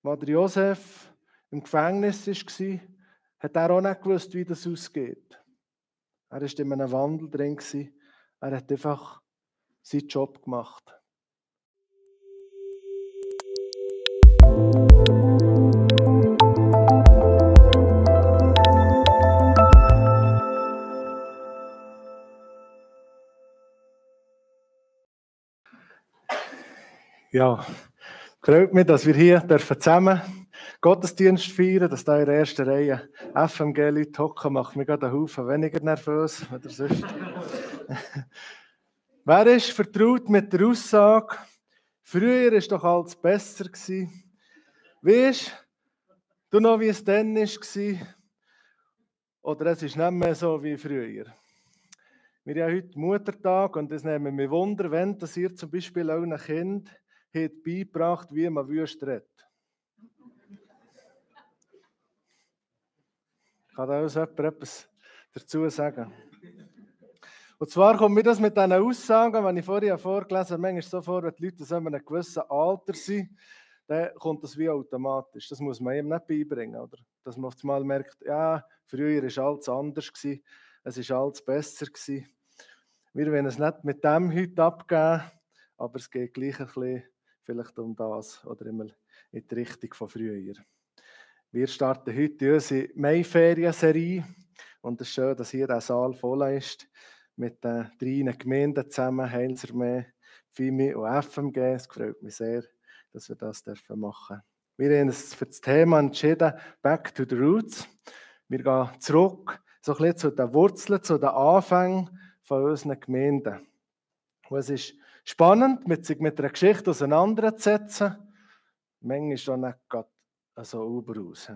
Als der Josef im Gefängnis war, hat er auch nicht gewusst, wie das ausgeht. Er war in einem Wandel drin. Er hat einfach seinen Job gemacht. Ja, freut mich, dass wir hier zusammen Gottesdienst feiern, dass da in der ersten Reihe FMG-Leute hocken, macht mich gerade einen Haufen weniger nervös oder sonst. Wer ist vertraut mit der Aussage, früher war doch alles besser gewesen? Weisst du noch, wie es dann war? Oder es ist nicht mehr so wie früher? Wir haben heute Muttertag und es nimmt mich Wunder, wenn dass ihr zum Beispiel euren Kind habt beigebracht, wie man wüst redet. Kann da uns jemand etwas dazu sagen? Und zwar kommt mir das mit diesen Aussagen, wenn ich vorher vorgelesen habe, manchmal so vor, wenn die Leute so in einem gewissen Alter sind, dann kommt das wie automatisch. Das muss man ihm nicht beibringen, oder? Dass man auf einmal merkt, ja, früher war alles anders gewesen, es war alles besser gewesen. Wir wollen es nicht mit dem heute abgeben, aber es geht gleich ein bisschen vielleicht um das oder immer in die Richtung von früher. Wir starten heute unsere Mai-Ferien-Serie und es ist schön, dass hier der Saal voll ist mit den 3 Gemeinden zusammen, Heilsarmee, FIMI und FMG. Es freut mich sehr, dass wir das machen dürfen. Wir haben uns für das Thema entschieden, Back to the Roots. Wir gehen zurück so ein bisschen zu den Wurzeln, zu den Anfängen von unseren Gemeinden. Und es ist spannend, sich mit einer Geschichte auseinanderzusetzen. Manchmal ist auch nicht gerade so aus.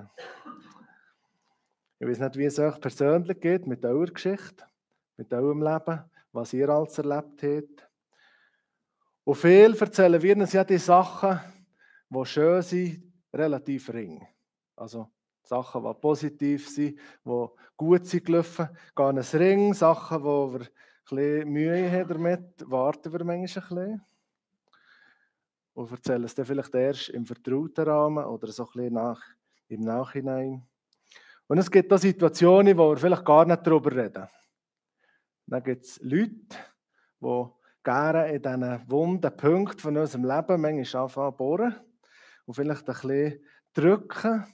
Ich weiß nicht, wie es euch persönlich geht mit eurer Geschichte, mit eurem Leben, was ihr alles erlebt habt. Und viel erzählen wir uns ja die Sachen, die schön sind, relativ ring. Also Sachen, die positiv sind, die gut sind gelaufen, gehen ein Ring. Sachen, wo wir ein bisschen Mühe haben damit, warten wir manchmal ein bisschen. Und erzählen es dann vielleicht erst im vertrauten Rahmen oder so ein bisschen im Nachhinein. Und es gibt auch Situationen, wo wir vielleicht gar nicht darüber reden. Dann gibt es Leute, die gerne in diesen wunden Punkten von unserem Leben manchmal anfangen zu bohren und vielleicht ein bisschen drücken.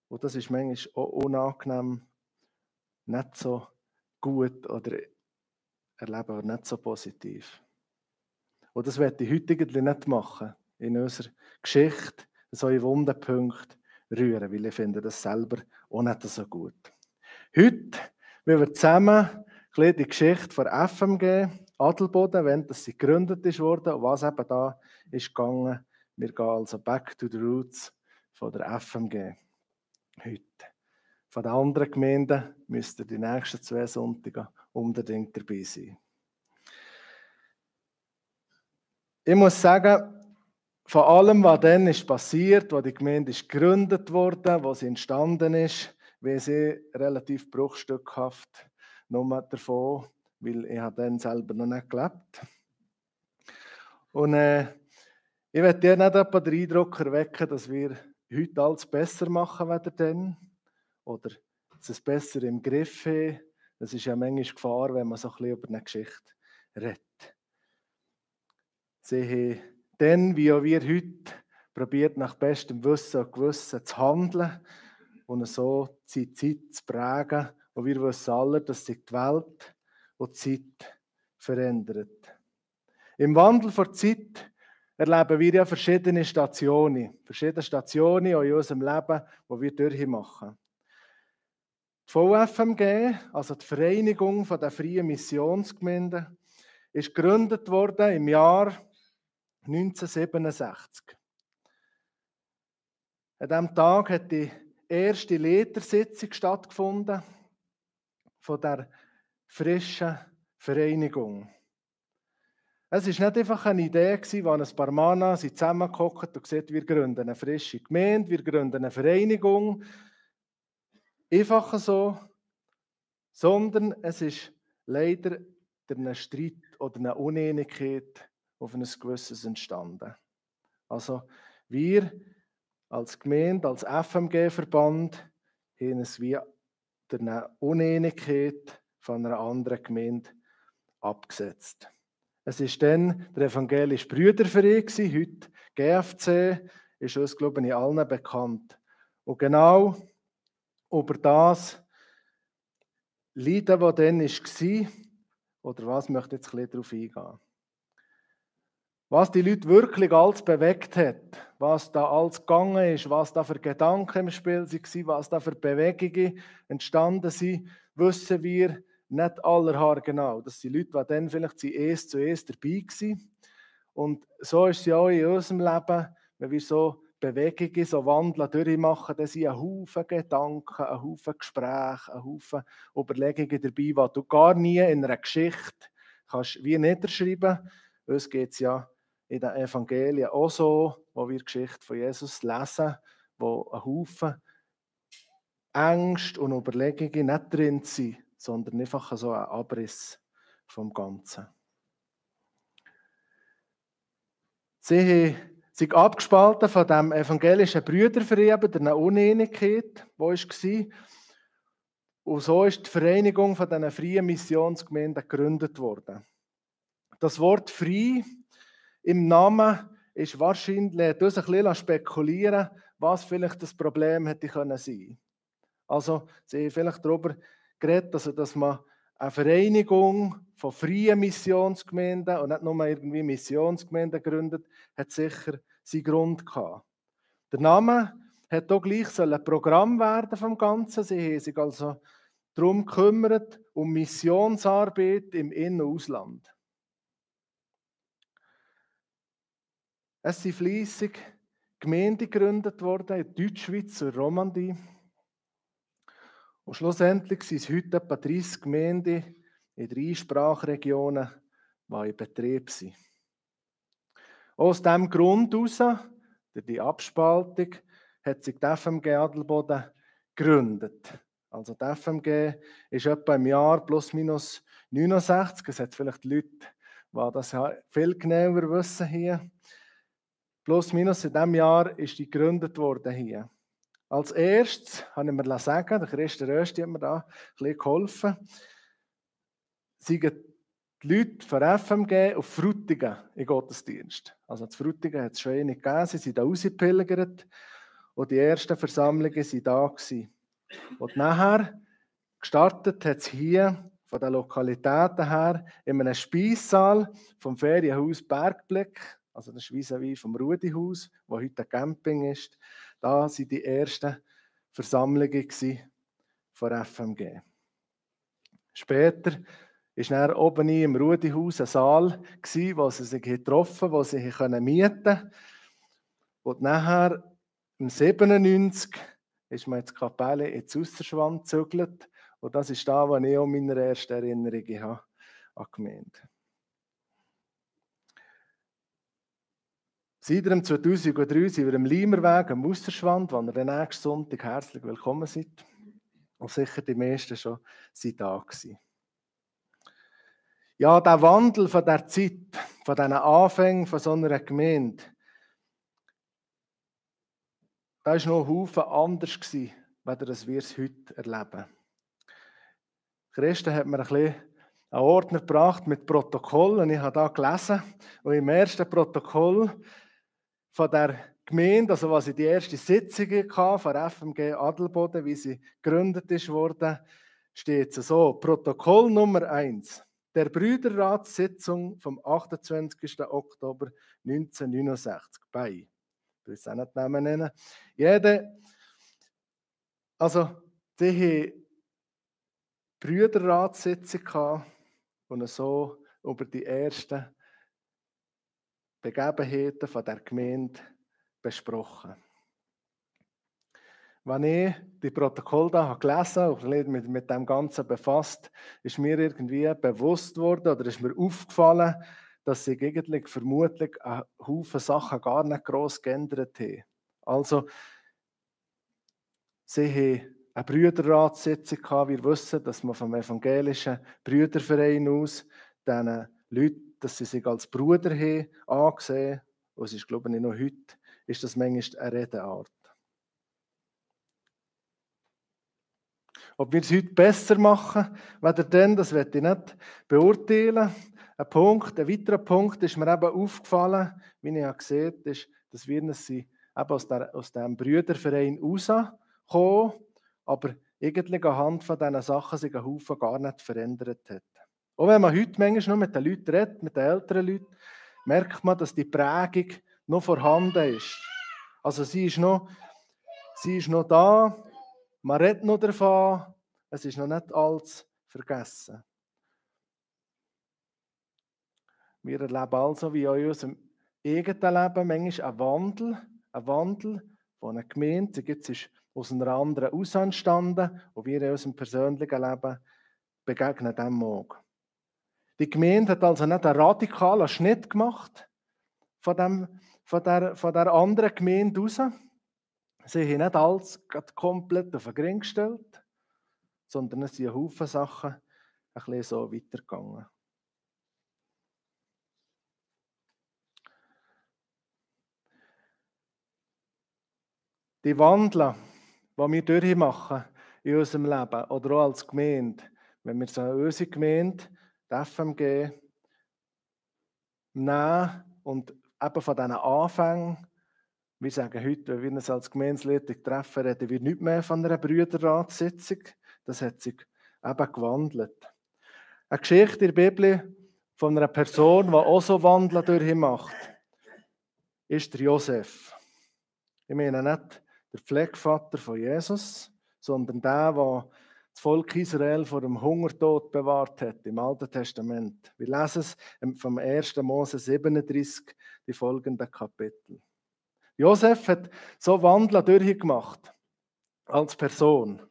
Und das ist manchmal auch unangenehm, nicht so gut oder erleben wir nicht so positiv. Und das werde ich heute nicht machen, in unserer Geschichte so in wunden Punkte rühren, weil ich finde das selber auch nicht so gut. Heute wollen wir zusammen die Geschichte von FMG Adelboden, wenn das sie gegründet wurde und was eben da ist gegangen. Wir gehen also back to the roots von der FMG heute. Von den anderen Gemeinden müsst ihr die nächsten 2 Sonntage unbedingt dabei sein. Ich muss sagen, von allem, was dann ist passiert, wo die Gemeinde ist gegründet wurde, wo sie entstanden ist, weiß ich relativ bruchstückhaft nur davon, weil ich dann selber noch nicht gelebt. Und ich werde dir nicht etwa den Eindruck erwecken, dass wir heute alles besser machen als dann oder es besser im Griff haben. Das ist ja manchmal Gefahr, wenn man so ein bisschen über eine Geschichte redet. Sie haben dann, wie auch wir heute, probiert nach bestem Wissen und Gewissen zu handeln und so die Zeit zu prägen. Und wir wissen alle, dass sich die Welt und die Zeit verändert. Im Wandel der Zeit erleben wir ja verschiedene Stationen in unserem Leben, die wir durchmachen. Die VFMG, also die Vereinigung der Freien Missionsgemeinden, ist gegründet worden im Jahr 1967. An diesem Tag hat die erste Leitersitzung stattgefunden von der frischen Vereinigung. Es war nicht einfach eine Idee, wo ein paar Männer zusammengehockt und gesagt, wir gründen eine frische Gemeinde, wir gründen eine Vereinigung. Einfach so, sondern es ist leider durch einen Streit oder eine Uneinigkeit auf ein gewisses entstanden. Also wir als Gemeinde, als FMG-Verband, haben es wie durch eine Uneinigkeit von einer anderen Gemeinde abgesetzt. Es war dann der Evangelische Brüderverein, heute GFC, ist uns, glaube ich, in allen bekannt. Und genau über das Leiden, das dann war, oder was, möchte ich jetzt ein bisschen darauf eingehen. Was die Leute wirklich alles bewegt hat, was da alles gegangen ist, was da für Gedanken im Spiel waren, was da für Bewegungen entstanden sind, wissen wir nicht aller genau. Das sind Leute, die dann vielleicht zu eins dabei waren. Und so ist es ja auch in unserem Leben, wenn wir so Bewegungen, so Wandel durchmachen, dann sind ein Haufen Gedanken, ein Haufen Gespräche, ein Haufen Überlegungen dabei, die du gar nie in einer Geschichte kannst wie niederschreiben. Uns geht es ja in den Evangelien auch so, wo wir die Geschichte von Jesus lesen, wo ein Haufen Ängste und Überlegungen nicht drin sind, sondern einfach so ein Abriss vom Ganzen. Sie sind abgespalten von dem evangelischen Brüderverein, durch eine Uneinigkeit, die war. Und so ist die Vereinigung von diesen freien Missionsgemeinden gegründet worden. Das Wort frei im Namen ist wahrscheinlich, lässt uns ein bisschen spekulieren, was vielleicht das Problem hätte sein können. Also, sie haben vielleicht darüber geredet, dass man eine Vereinigung von freien Missionsgemeinden und nicht nur irgendwie Missionsgemeinden gründet, hat sicher seinen Grund gehabt. Der Name hat auch gleich ein Programm werden vom Ganzen. Sie haben sich also darum gekümmert, um Missionsarbeit im In- und Ausland. Es sind fleissig Gemeinden gegründet worden in Deutschschweiz und Romandie. Und schlussendlich sind es heute etwa 30 Gemeinden in 3 Sprachregionen, die in Betrieb sind. Aus diesem Grund heraus, durch die Abspaltung, hat sich die FMG Adelboden gegründet. Also die FMG ist etwa im Jahr plus minus 69. Es hat vielleicht Leute, die das viel genauer wissen hier. Plus minus in diesem Jahr ist die gegründet worden hier. Als erstes habe ich mir sagen, der Christen Rösti hat mir da ein bisschen geholfen, sind die Leute von FMG auf Frutigen in Gottesdienst. Also zu Frutigen hat es schon einige gegeben, sie sind da rausgepilgert und die ersten Versammlungen waren da gewesen. Und nachher gestartet hat es hier von den Lokalitäten her in einem Speissaal vom Ferienhaus Bergblick, also das ist vis-à-vis vom Rudihaus, wo heute ein Camping ist. Da waren die ersten Versammlungen von FMG. Später war dann oben im Rudihaus ein Saal, wo sie sich getroffen haben, wo sie mieten konnten. Und nachher, im 97, ist man jetzt Kapelle ins Ausserschwand gezügelt. Und das ist da, wo ich auch meine ersten Erinnerungen habe an die Gemeinde. Seit 2003 sind wir am Leimerweg, am Ausserschwand, wo ihr den nächsten Sonntag herzlich willkommen seid. Und sicher die meisten schon sind da gewesen. Ja, der Wandel von der Zeit, von diesen Anfängen von so einer Gemeinde, da war noch ein Haufen anders gewesen, als wir es heute erleben. Christen hat mir ein bisschen einen Ordner gebracht mit Protokollen. Ich habe da gelesen. Und im ersten Protokoll von der Gemeinde, also was ich die erste Sitzung hatte, von FMG Adelboden, wie sie gegründet wurde, steht es so: Protokoll Nummer 1 der Brüderratssitzung vom 28. Oktober 1969 bei. Ich will es auch nicht den Namen nennen. Die haben Brüderratssitzung gehabt und so über die ersten Begebenheiten von der Gemeinde besprochen. Wenn ich die Protokolle da gelesen habe und mit dem Ganzen befasst, ist mir irgendwie bewusst worden oder ist mir aufgefallen, dass sich eigentlich vermutlich ein Haufen Sachen gar nicht gross geändert haben. Also, sie haben eine Brüderratssitzung gehabt. Wir wissen, dass man vom evangelischen Brüderverein aus diesen Leuten, dass sie sich als Bruder haben angesehen. Und es ist, glaube ich, noch heute, ist das manchmal eine Redeart. Ob wir es heute besser machen, weder dann, das werde ich nicht beurteilen. Ein weiterer Punkt ist mir eben aufgefallen, wie ich ja gesehen habe, ist, dass wir eben aus diesem Brüderverein rauskommen, aber eigentlich anhand von diesen Sachen sich ein Haufen gar nicht verändert hat. Auch wenn man heute manchmal noch mit den Leuten redet, mit den älteren Leuten, merkt man, dass die Prägung noch vorhanden ist. Also sie ist noch da, man redet noch davon, es ist noch nicht alles vergessen. Wir erleben also, wie auch in unserem eigenen Leben, manchmal einen Wandel von einer Gemeinde, die ist aus einer anderen aus entstanden, und wir in unserem persönlichen Leben begegnen dem auch. Die Gemeinde hat also nicht einen radikalen Schnitt gemacht von der anderen Gemeinde raus. Sie haben nicht alles komplett auf den Grind gestellt, sondern es sind ein Haufen Sachen ein bisschen so weitergegangen. Die Wandel, die wir durchmachen in unserem Leben oder auch als Gemeinde, wenn wir so unsere Gemeinde, die FMG, nehmen und eben von diesen Anfängen, wir sagen heute, wenn wir uns als Gemeindeleitung treffen, reden wir nicht mehr von einer Brüderratssitzung. Das hat sich eben gewandelt. Eine Geschichte in der Bibel von einer Person, die auch so Wandel durchmacht, ist der Josef. Ich meine nicht der Pflegevater von Jesus, sondern der das Volk Israel vor dem Hungertod bewahrt hat im Alten Testament. Wir lesen es vom 1. Mose 37, die folgenden Kapitel. Josef hat so Wandel durchgemacht als Person.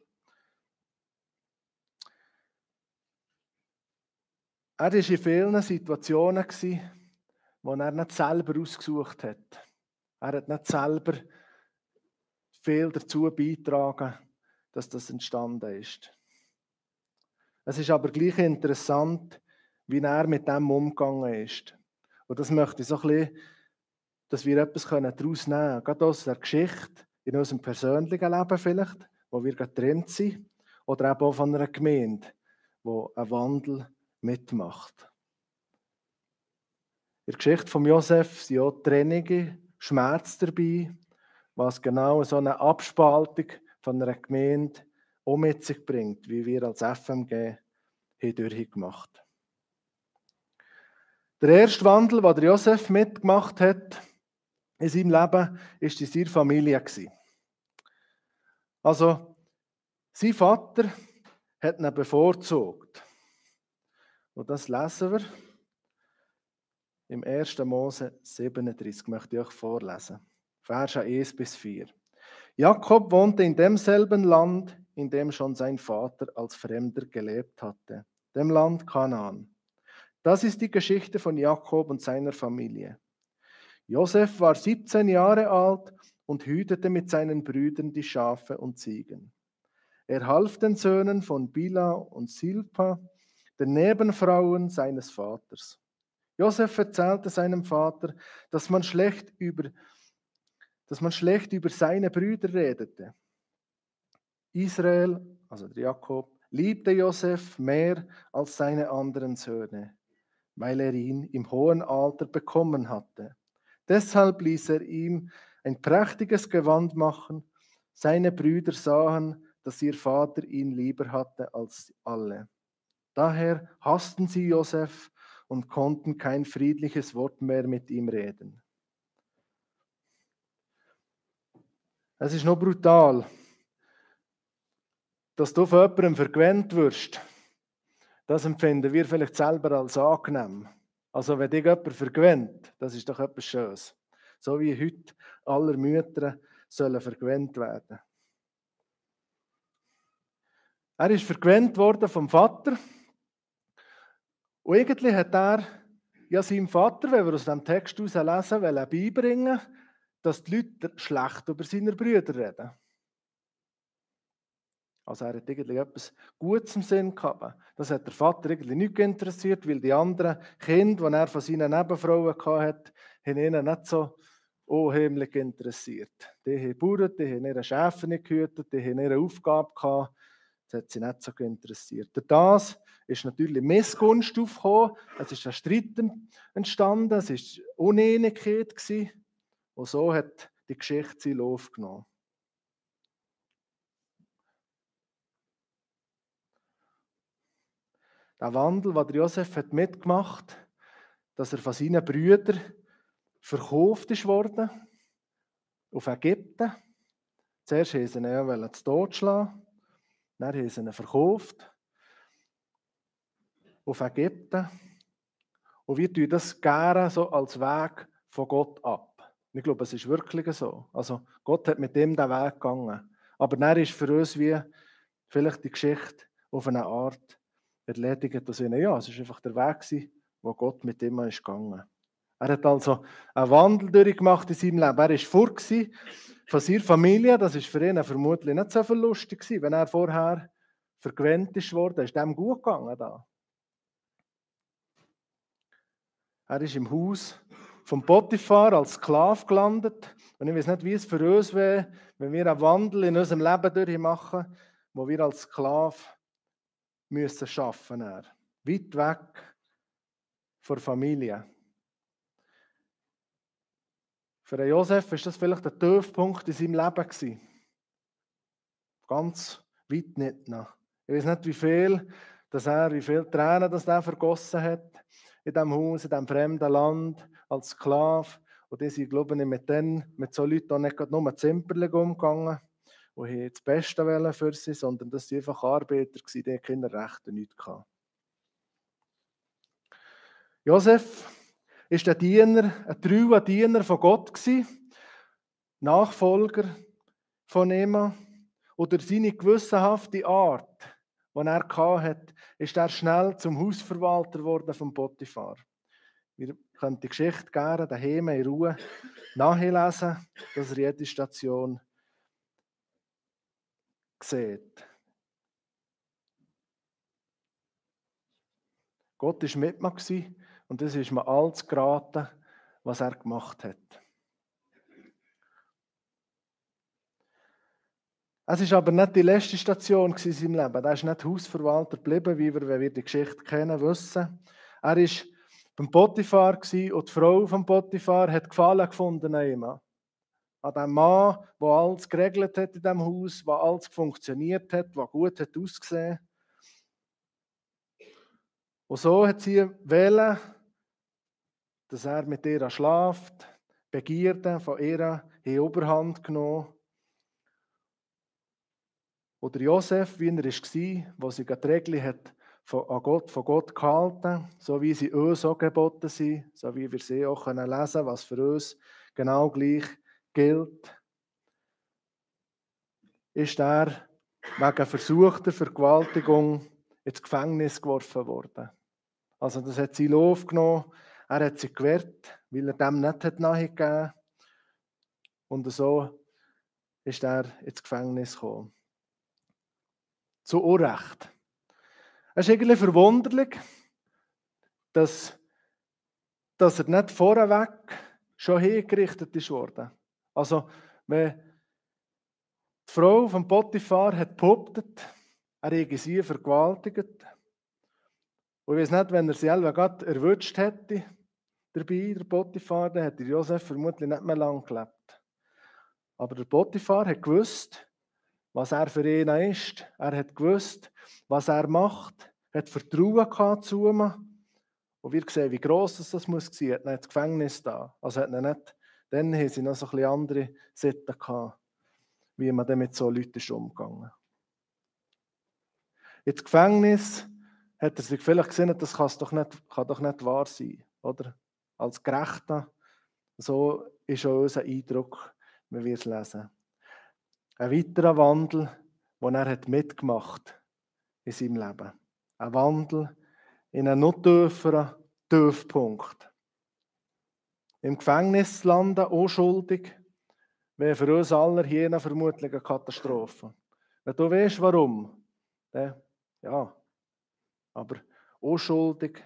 Er war in vielen Situationen, wo er nicht selber ausgesucht hat. Er hat nicht selber viel dazu beitragen, dass das entstanden ist. Es ist aber gleich interessant, wie er mit dem umgegangen ist. Und das möchte ich so ein bisschen, dass wir etwas daraus nehmen können. Gerade aus der Geschichte, in unserem persönlichen Leben vielleicht, wo wir getrennt sind, oder eben auch von einer Gemeinde, die einen Wandel mitmacht. In der Geschichte von Josef sind auch Trennungen, Schmerz dabei, was genau so eine Abspaltung von einer Gemeinde auch mit sich bringt, wie wir als FMG hier durchgemacht. Der erste Wandel, den Josef mitgemacht hat in seinem Leben, war in seiner Familie. Also, sein Vater hat ihn bevorzugt. Und das lesen wir im 1. Mose 37, möchte ich euch vorlesen. Verse 1 bis 4. Jakob wohnte in demselben Land, in dem schon sein Vater als Fremder gelebt hatte, dem Land Kanaan. Das ist die Geschichte von Jakob und seiner Familie. Josef war 17 Jahre alt und hütete mit seinen Brüdern die Schafe und Ziegen. Er half den Söhnen von Bila und Silpa, den Nebenfrauen seines Vaters. Josef erzählte seinem Vater, dass man schlecht über seine Brüder redete. Israel, also der Jakob, liebte Josef mehr als seine anderen Söhne, weil er ihn im hohen Alter bekommen hatte. Deshalb ließ er ihm ein prächtiges Gewand machen. Seine Brüder sahen, dass ihr Vater ihn lieber hatte als alle. Daher hassten sie Josef und konnten kein friedliches Wort mehr mit ihm reden. Es ist noch brutal, dass du von jemandem vergewöhnt wirst. Das empfinden wir vielleicht selber als angenehm. Also wenn dich jemand vergewöhnt, das ist doch etwas Schönes. So wie heute alle Mütter sollen vergewöhnt werden. Er ist vergewöhnt worden vom Vater. Und eigentlich hat er ja seinem Vater, wenn wir aus dem Text herauslesen, beibringen, dass die Leute schlecht über seine Brüder reden. Also er hat irgendwie etwas Gutes im Sinn gehabt. Das hat der Vater irgendwie nicht interessiert, weil die anderen Kinder, die er von seinen Nebenfrauen hatte, haben ihn nicht so unheimlich interessiert. Die haben gebaut, die haben ihre Schafe nicht gehütet, die haben ihre Aufgabe gehabt, Das hat sie nicht so interessiert. Durch das ist natürlich Missgunst aufgekommen, es ist ein Streit entstanden, es war Uneinigkeit gewesen, und so hat die Geschichte seinen Lauf genommen. Der Wandel, den Josef hat mitgemacht, dass er von seinen Brüdern verkauft ist worden auf Ägypten. Zuerst wollten sie ihn ja zu Tod schlagen, dann haben sie ihn verkauft auf Ägypten. Und wir tun das gerne so als Weg von Gott ab. Ich glaube, es ist wirklich so. Also Gott hat mit ihm den Weg gegangen. Aber dann ist für uns wie vielleicht die Geschichte auf eine Art erledigt, dass ja, es ist einfach der Weg gewesen, wo Gott mit ihm ist gegangen. Er hat also einen Wandel durchgemacht in seinem Leben. Er war fort von seiner Familie. Das war für ihn vermutlich nicht so viel lustig gewesen, wenn er vorher vergewöhnt ist worden. Ist dem gut gegangen da. Er ist im Haus vom Potiphar als Sklave gelandet. Und ich weiß nicht, wie es für uns wäre, wenn wir einen Wandel in unserem Leben durchmachen, wo wir als Sklave müssen arbeiten müssen. Weit weg von der Familie. Für Josef war das vielleicht der Tiefpunkt in seinem Leben gewesen. Ganz weit nicht noch. Ich weiß nicht, wie viel Tränen er vergossen hat in diesem Haus, in diesem fremden Land, als Sklave. Und die sind, glaube ich, mit so Leuten auch nicht nur zimperlich umgegangen, die das Beste wollen für sie, sondern das waren einfach Arbeiter, die keine Rechte nicht hatten. Josef ist ein treuer Diener von Gott gewesen, Nachfolger von ihm. Und durch seine gewissenhafte Art, die er hatte, ist er schnell zum Hausverwalter geworden vom Potiphar. Wir können die Geschichte gerne daheim in Ruhe nachlesen, dass ihr jede Station sieht. Gott war mit mir und es ist mir alles geraten, was er gemacht hat. Es war aber nicht die letzte Station in seinem Leben. Er ist nicht Hausverwalter geblieben, wie wir, wenn wir die Geschichte kennen, wissen. Er war beim Potiphar und die Frau vom Potiphar hat Gefallen gefunden an ihm. An dem Mann, der alles geregelt hat in diesem Haus, der alles funktioniert hat, der gut hat ausgesehen. Und so hat sie wählen, dass er mit ihr schlaft, Begierde von ihr in Oberhand genommen. Oder Josef, wie er war, wo sie die Regeln hat von Gott gehalten, so wie sie uns auch geboten sind, so wie wir sie auch lesen können, was für uns genau gleich gilt, ist er wegen versuchter Vergewaltigung ins Gefängnis geworfen worden. Also das hat sie aufgenommen, er hat sie gewehrt, weil er dem nicht nachgegeben hat. Und so ist er ins Gefängnis gekommen. Zu Unrecht. Es ist eigentlich verwunderlich, dass er nicht vorweg schon hingerichtet ist worden. Also, wenn die Frau von Potiphar hat behauptet, er hätte sie vergewaltigt. Und ich weiß nicht, wenn er sie selber gerade erwischt hätte, dabei, der Potiphar, dann hätte Josef vermutlich nicht mehr lange gelebt. Aber der Potiphar hat gewusst, was er für ihn ist. Er hat gewusst, was er macht, hat Vertrauen gehabt zu ihm. Und wir sehen, wie gross das muss sein. Er hat nicht das Gefängnis da. Also hat er nicht, dann haben sie noch so ein bisschen andere Sitten gehabt, wie man dann mit so Leuten ist umgegangen. Ins Gefängnis hat er sich vielleicht gesehen, das kann doch nicht wahr sein, oder? Als Gerechter, so ist auch unser Eindruck, wenn wir es lesen. Ein weiterer Wandel, den er mitgemacht hat in seinem Leben. Ein Wandel in einen noch tieferen Tiefpunkt. Im Gefängnis landen, unschuldig, wäre für uns alle hier vermutlich eine Katastrophe. Wenn du weißt, warum, dann, ja, aber unschuldig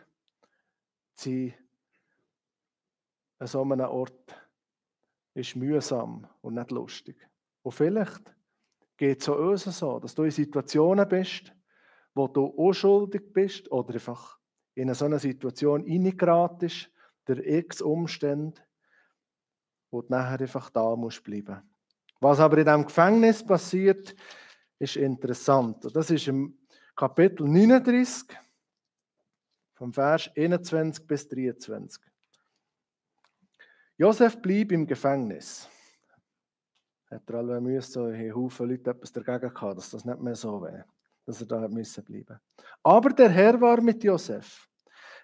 zu sein an so einem Ort ist mühsam und nicht lustig. Und vielleicht geht es auch uns so, dass du in Situationen bist, wo du unschuldig bist oder einfach in so eine Situation reingeratest, der x Umstände, wo du nachher einfach da musst bleiben. Was aber in diesem Gefängnis passiert, ist interessant. Und das ist im Kapitel 39, vom Vers 21 bis 23. Josef blieb im Gefängnis. Hat er alle müssen, so ein Haufen Leute etwas dagegen gehabt, dass das nicht mehr so wäre, dass er da müssen bleiben. Aber der Herr war mit Josef.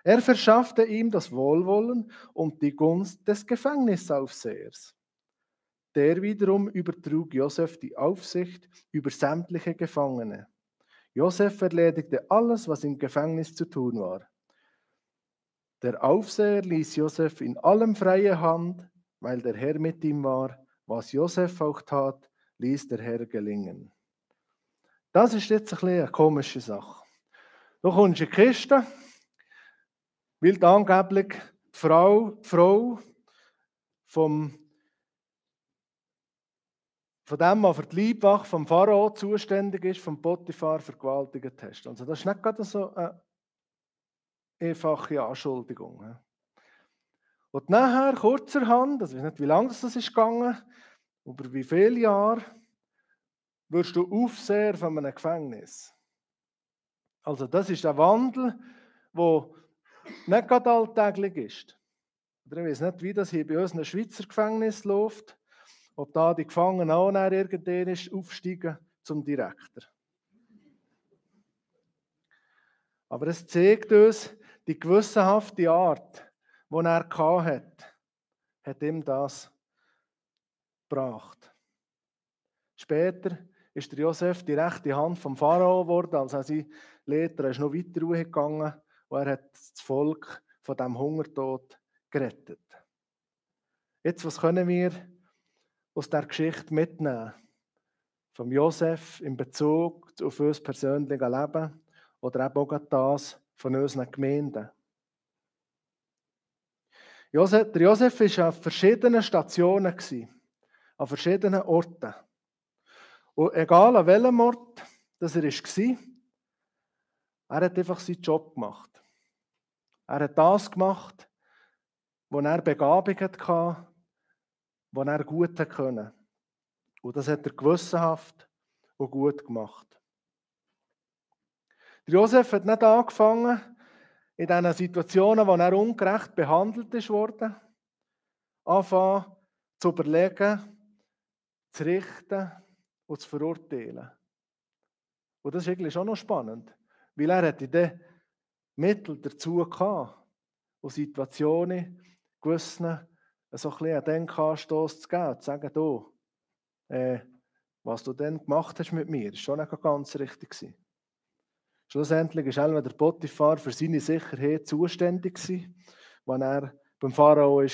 Er verschaffte ihm das Wohlwollen und die Gunst des Gefängnisaufsehers. Der wiederum übertrug Josef die Aufsicht über sämtliche Gefangene. Josef erledigte alles, was im Gefängnis zu tun war. Der Aufseher ließ Josef in allem freie Hand, weil der Herr mit ihm war. Was Josef auch tat, ließ der Herr gelingen. Das ist jetzt ein bisschen eine komische Sache. Du kommst in die Kiste, weil angeblich die Frau von dem, der für die Leibwache vom Pharao zuständig ist, vom Potiphar vergewaltigt hast. Also das ist nicht gerade so eine einfache Anschuldigung. Und nachher, kurzerhand, ich weiß nicht, wie lange das ist gegangen, über wie viele Jahre, wirst du Aufseher von einem Gefängnis. Also das ist ein Wandel, der nicht gerade alltäglich ist. Ich weiß nicht, wie das hier bei uns in einem Schweizer Gefängnis läuft, ob da die Gefangenen auch irgendwann aufsteigen zum Direktor. Aber es zeigt uns die gewissenhafte Art, die er hatte, hat ihm das gebracht. Später ist der Josef die rechte Hand vom Pharao geworden, als er sein Leiter ist noch weiter gegangen und er hat das Volk von diesem Hungertod gerettet. Jetzt, was können wir aus dieser Geschichte mitnehmen? Vom Josef in Bezug auf unser persönliches Leben oder eben auch das von unseren Gemeinden. Der Josef war an verschiedenen Stationen, an verschiedenen Orten. Und egal an welchem Ort das er war, er hat einfach seinen Job gemacht. Er hat das gemacht, wo er Begabung hatte, wo er gut konnte. Und das hat er gewissenhaft und gut gemacht. Der Josef hat nicht angefangen, in diesen Situationen, wo er ungerecht behandelt wurde, anfangen zu überlegen, zu richten und zu verurteilen. Und das ist eigentlich schon noch spannend, weil er hätte dann Mittel dazu gehabt, und Situationen gewissen so ein bisschen einen Denkanstoss zu geben, zu sagen, du, was du denn gemacht hast mit mir, ist schon nicht ganz richtig gewesen. Schlussendlich war der Potiphar für seine Sicherheit zuständig gewesen, als er beim Pharao war.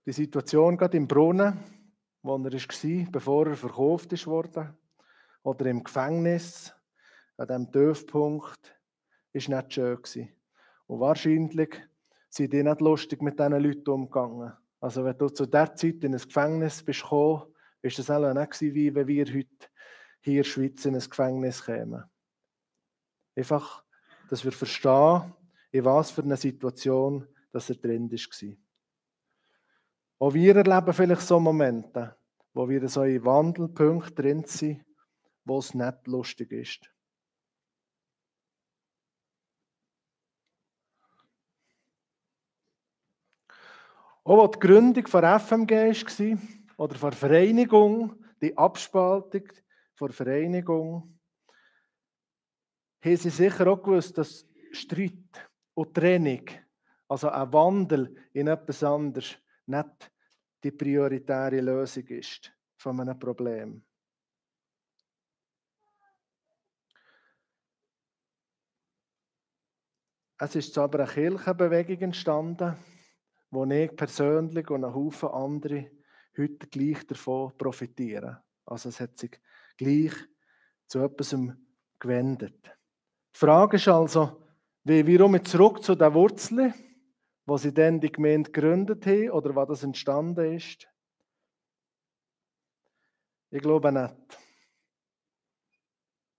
Die Situation gerade im Brunnen, wo er war, bevor er verkauft wurde, oder im Gefängnis, an diesem Tiefpunkt, war nicht schön gewesen. Und wahrscheinlich sind die nicht lustig mit diesen Leuten umgegangen. Also wenn du zu dieser Zeit in ein Gefängnis bist gekommen, ist das auch nicht gewesen, wie wenn wir heute hier in der Schweiz in ein Gefängnis kämen. Einfach, dass wir verstehen, in was für einer Situation dass er drin war. Auch wir erleben vielleicht so Momente, wo wir so in Wandelpunkten drin sind, wo es nicht lustig ist. Auch als die Gründung der FMG war, oder der Vereinigung, die Abspaltung der Vereinigung, haben sie sicher auch gewusst, dass Streit und Trennung, also ein Wandel in etwas anderes, nicht die prioritäre Lösung ist von einem Problem. Es ist aber eine Kirchenbewegung entstanden, wo ich persönlich und ein Haufen andere heute gleich davon profitieren. Also es hat sich gleich zu etwas gewendet. Die Frage ist also, Wie wir zurück zu den Wurzeln, wo sie dann die Gemeinde gegründet haben oder was das entstanden ist? Ich glaube nicht.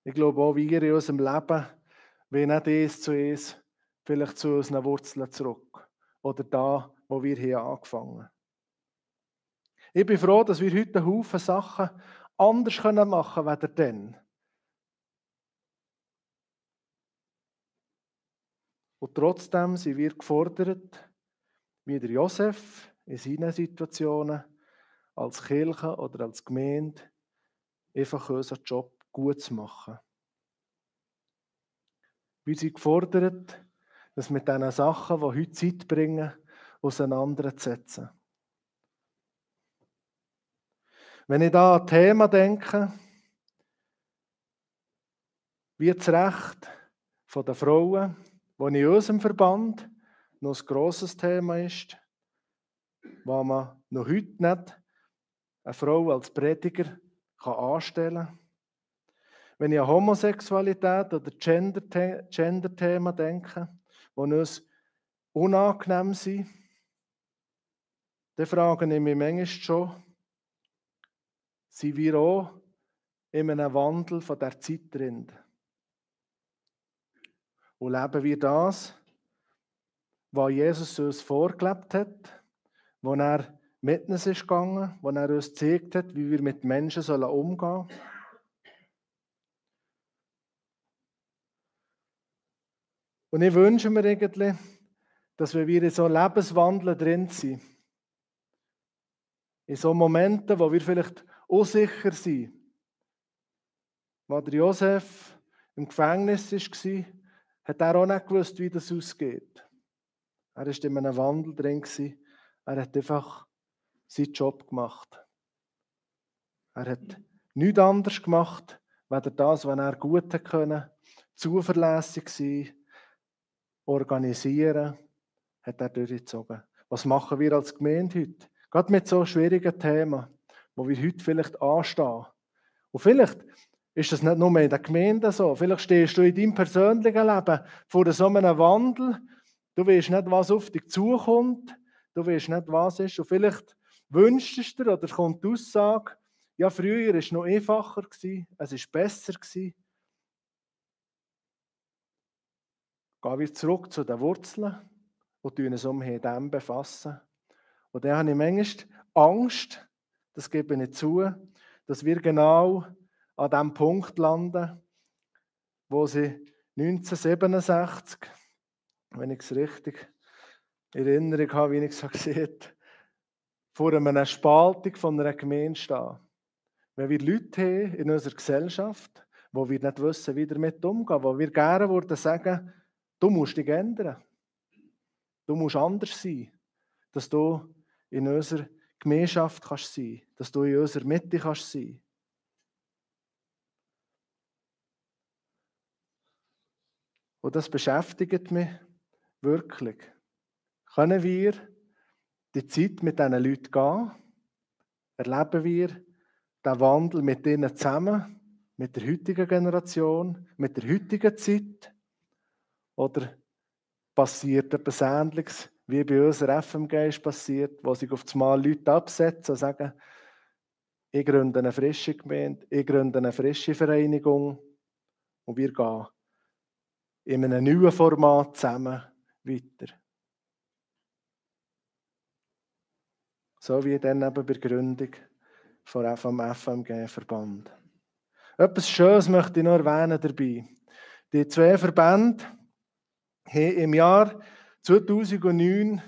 Ich glaube auch, wir in unserem Leben wollen nicht eins zu eins vielleicht zu unseren Wurzeln zurück. Oder da, wo wir hier angefangen haben. Ich bin froh, dass wir heute einen Haufen Sachen anders machen können, als dann. Und trotzdem sind wir gefordert, wie der Josef in seinen Situationen, als Kirche oder als Gemeinde, einfach unseren Job gut zu machen. Wir sind gefordert, das mit diesen Sachen, die heute Zeit bringen, auseinanderzusetzen. Wenn ich da an Thema denke, wie das Recht der Frauen, das in unserem Verband noch ein grosses Thema ist, wo man noch heute nicht eine Frau als Prediger anstellen kann. Wenn ich an Homosexualität oder Gender-Themen denke, die uns unangenehm sind, dann frage ich mich manchmal schon, sind wir auch in einem Wandel von der Zeit drin? Und leben wir das, was Jesus uns vorgelebt hat, wo er mit uns ist gegangen, wo er uns gezeigt hat, wie wir mit Menschen umgehen sollen? Und ich wünsche mir eigentlich, dass wir in so Lebenswandel drin sind. In so Momenten, wo wir vielleicht unsicher sind. Als der Josef im Gefängnis war, hat er auch nicht gewusst, wie das ausgeht. Er war in einem Wandel drin. Er hat einfach seinen Job gemacht. Er hat nichts anderes gemacht, weder das, was er gut konnte, zuverlässig sein, organisieren, hat er durchgezogen. Was machen wir als Gemeinde heute? Gerade mit so schwierigen Themen, wo wir heute vielleicht anstehen. Und vielleicht ist das nicht nur in der Gemeinde so. Vielleicht stehst du in deinem persönlichen Leben vor so einem Wandel. Du weißt nicht, was auf dich zukommt. Du weißt nicht, was ist. Und vielleicht wünschst du dir oder kommt die Aussage, ja, früher war es noch einfacher, es war besser. Gehen wir zurück zu den Wurzeln und uns mit dem befassen. Und dann habe ich manchmal Angst, das gebe ich nicht zu, dass wir genau an dem Punkt landen, wo sie 1967, wenn ich es richtig in Erinnerung habe, wie ich es gesehen habe, vor einer Spaltung von einer Gemeinde stehen. Wenn wir Leute haben in unserer Gesellschaft, wo wir nicht wissen, wie damit umgehen, wo wir gerne würden sagen, du musst dich ändern, du musst anders sein, dass du in unserer Gemeinschaft kannst sein, dass du in unserer Mitte kannst sein. Und das beschäftigt mich wirklich. Können wir die Zeit mit diesen Leuten gehen? Erleben wir den Wandel mit ihnen zusammen, mit der heutigen Generation, mit der heutigen Zeit? Oder passiert etwas Ähnliches, wie bei unserer FMG ist passiert, wo sich auf einmal Leute absetzen und sagen, ich gründe eine frische Gemeinde, ich gründe eine frische Vereinigung und wir gehen in einem neuen Format zusammen weiter. So wie dann eben bei der Gründung vom FMG-Verband. Etwas Schönes möchte ich noch erwähnen dabei. Die zwei Verbände haben im Jahr 2009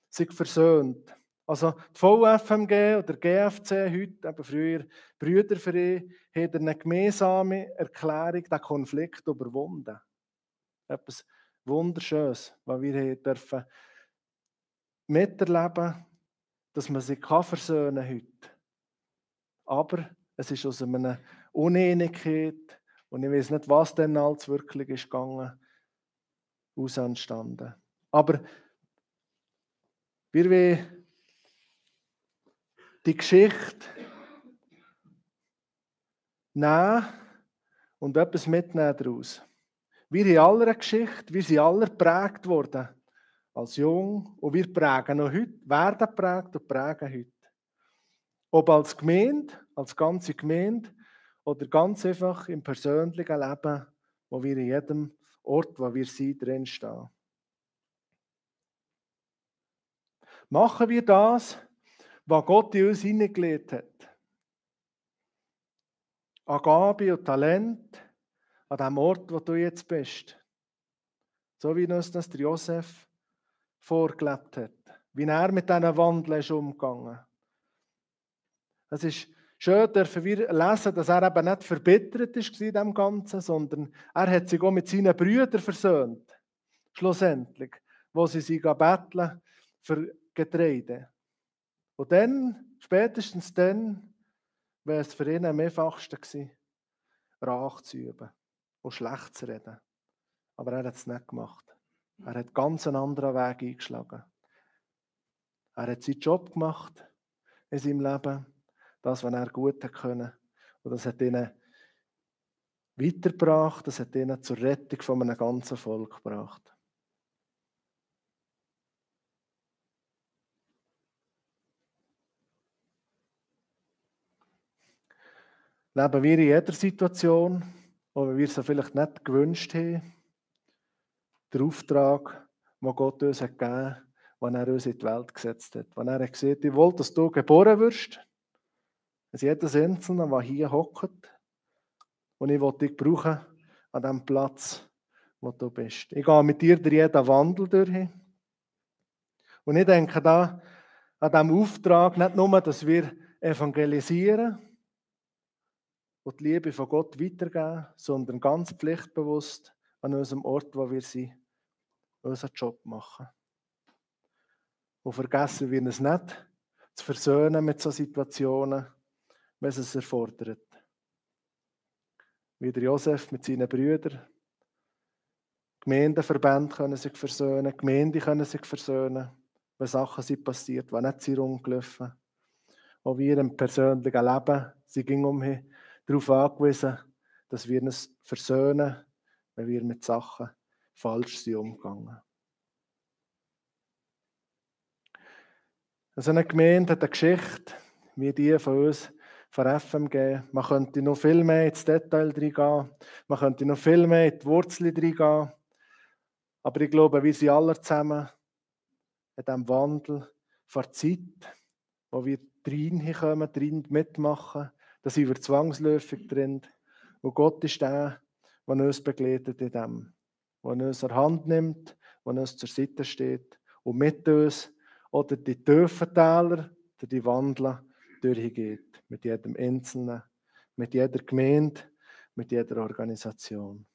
sich versöhnt. Also die VFMG oder GFC, heute eben früher Brüderverein, haben eine gemeinsame Erklärung, den Konflikt überwunden. Etwas Wunderschönes, was wir dürfen miterleben, dass man sich versöhnen kann heute. Aber es ist aus einer Uneinigkeit, und ich weiß nicht, was denn alles wirklich ist gegangen, aus entstanden. Aber wir wollen die Geschichte nehmen und etwas mitnehmen daraus. Wir haben alle eine Geschichte, wir sind alle geprägt worden als jung und wir prägen noch heute, werden geprägt und prägen heute. Ob als Gemeinde, als ganze Gemeinde oder ganz einfach im persönlichen Leben, wo wir in jedem Ort, wo wir sind, drinstehen. Machen wir das, was Gott in uns hineingelegt hat. An Gabe und Talent, an dem Ort, wo du jetzt bist. So wie uns das der Josef vorgelebt hat. Wie er mit diesen Wandeln ist umgegangen. Es ist schön, dürfen wir lesen, dass er eben nicht verbittert ist in dem Ganzen, sondern er hat sich auch mit seinen Brüdern versöhnt. Schlussendlich. Wo sie sich betteln für Getreide. Und dann, spätestens dann, wäre es für ihn am einfachsten gewesen, Rache zu üben und schlecht zu reden. Aber er hat es nicht gemacht. Er hat ganz einen anderen Weg eingeschlagen. Er hat seinen Job gemacht in seinem Leben, das, was er gut können. Und das hat ihn weitergebracht, das hat ihn zur Rettung von einem ganzen Volk gebracht. Leben wir in jeder Situation, wo wir es vielleicht nicht gewünscht haben, der Auftrag, den Gott uns hat gegeben, den er uns in die Welt gesetzt hat. Wenn er gesagt hat, ich will, dass du geboren wirst, dass jedes Einzelne, der hier hockt, und ich will dich brauchen an dem Platz, wo du bist. Ich gehe mit dir durch jeden Wandel durch. Und ich denke da an diesem Auftrag nicht nur, dass wir evangelisieren und die Liebe von Gott weitergeben, sondern ganz pflichtbewusst an unserem Ort, wo wir sind, unseren Job machen. Und vergessen wir es nicht, zu versöhnen mit solchen Situationen, wenn es erfordert. Wie der Josef mit seinen Brüdern. Gemeindeverbände können sich versöhnen, Gemeinden können sich versöhnen, wenn Sachen sind passiert, die nicht sind rumgelaufen. Auch wir im persönlichen Leben sind umhin darauf angewiesen, dass wir uns versöhnen, wenn wir mit Sachen falsch sind umgegangen. So eine Gemeinde hat eine Geschichte, wie die von uns von FMG. Man könnte noch viel mehr ins Detail reingehen, man könnte noch viel mehr in die Wurzeln reingehen. Aber ich glaube, wir sind alle zusammen in diesem Wandel von der Zeit, wo wir reinkommen, drin mitmachen, da sind wir zwangsläufig drin. Und Gott ist der uns begleitet in dem, der uns an die Hand nimmt, der uns zur Seite steht und mit uns oder die tiefen Täler, die Wandel durchgeht. Mit jedem Einzelnen, mit jeder Gemeinde, mit jeder Organisation.